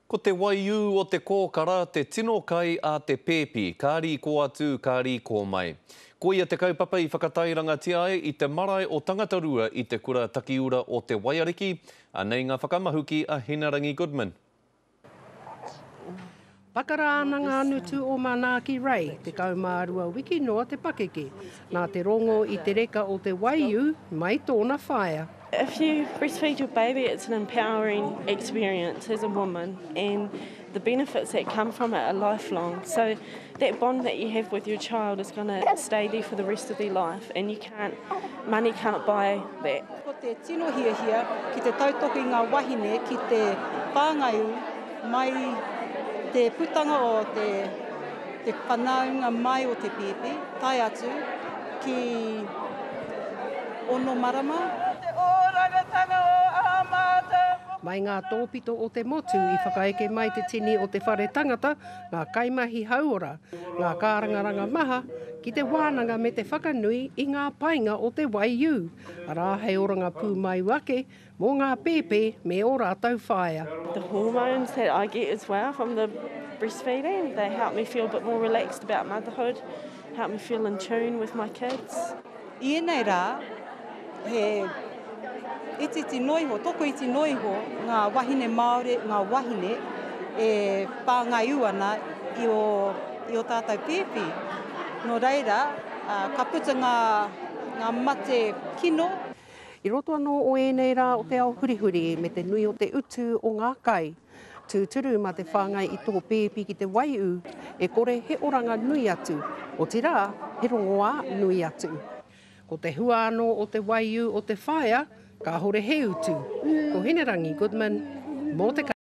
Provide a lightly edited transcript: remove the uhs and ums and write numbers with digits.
Ko te waiū o te kōkara te tino kai a te pēpi, ka rīkō atu, ka rīkō mai. Koia te kaupapa i whakatairangatia ai i te marae o Tangatarua i te kura takiura o Te Waiariki. Anei ngā whakamahuki a Hinerangi Goodman. Pakara ana ngā ngutu o Manaaki Ray, 12 wiki noa te pakeke, nā te rongo i te reka o te waiū mai tōna whaea. If you breastfeed your baby it's an empowering experience as a woman and the benefits that come from it are lifelong. So that bond that you have with your child is going to stay there for the rest of their life and you can't, money can't buy that. Ko te tino hiahia ki te tautoko i ngā wahine ki te whāngai mai te putanga o te te whanaunga mai o te pēpi tae atu ki ono marama. Te orangatanga o a matou. Mai ngā tōpito o te motu i whakaeke mai te tini o te whare tangata, ngā kaimahi hauora, ngā kārangaranga maha, ki te wānanga me te whakanui i ngā painga o te waiū, arā hei oranga pūmau ake mō ngā pēpē me ō rātou whaea. The hormones that I get as well from the breastfeeding, they help me feel a bit more relaxed about motherhood, help me feel in tune with my kids. I ēnei rā, he itiiti noa iho, tokoiti noa iho ngā wahine Māori, ngā wahine e whāngai ū ana i ō, i ō tātou pēpi. Nō reira, ka puta ngā, ngā mate kino. I roto anō o ēnei rā o te ao hurihuri me te nui o te utu o ngā kai, tūturu mā te whāngai i tō pēpi ki te waiū e kore he oranga nui atu, otirā, he rongoā nui atu. Ko te hua anō o te waiū o te whaea, kāhore he utu. Ko Hinerangi Goodman, mō te.